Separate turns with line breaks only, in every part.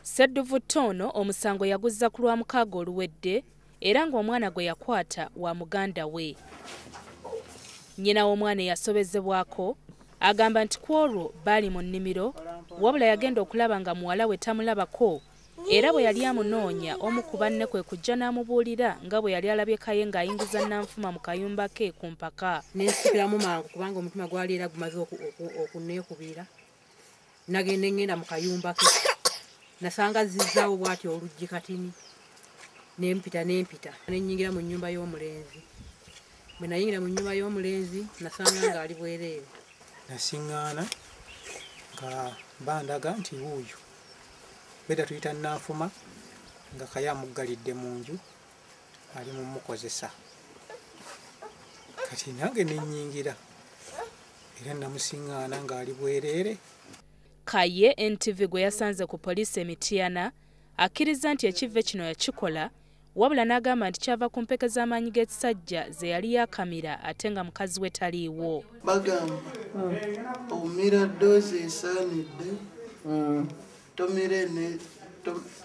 Ssedduvutto ono omusango yaguzza ku Lwamukaaga oluwedde era ng'omwana gwe yakwata wa muganda we. Nnyina w'omwana eyasobezebwako agamba nti ku olwo baali mu nnimiro, wabula yagenda okulaba nga muwala we tamulabako, era bwe yali amunoonya omu ku banne kwe kujja n'amubuulira nga bwe yali alabye Kaye ng'ayingiza Nanfuma mu kayumba ke ku mpaka.
Nensikiramu mangu kubanga omutima gwali era gumaze okunneekubira. Nagenda ngenda mu kayumba ke, nasanga zizzaawo bw'ati oluggi katini, nempita nennyingira mu nnyumba y'omulenzi. Bwe nayingira mu nnyumba y'omulenzi nasanga ng'ali bwereere.
Nasiŋŋaana nga bandaga nti wuuyo beda tuyita Nanfuma nga Kaye amuggalidde mu nju ali mu mukozesa. Kati nange nennyingira era namusiŋŋaana ng'ali bwereere.
Kaye NTV gwe yasanze ku poliisi e Mityana akkiriza nti ekivve kino yakikola, wabula n'agamba nti kyava ku mpeke z'amaanyi g'ekisajja ze yali yakamira ate nga mukazi we taliiwo.
Bagamba omira ddoozi esaanidde,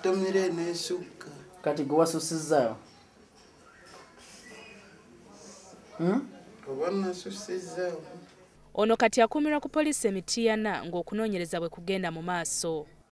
tomira eneesukka.
Kati gwe wasusizzaawo?
Oba nasusizzaawo.
Ono kati akuumirwa ku poliisi e Mityana ng'okunoonyereza bwe kugenda mu maaso.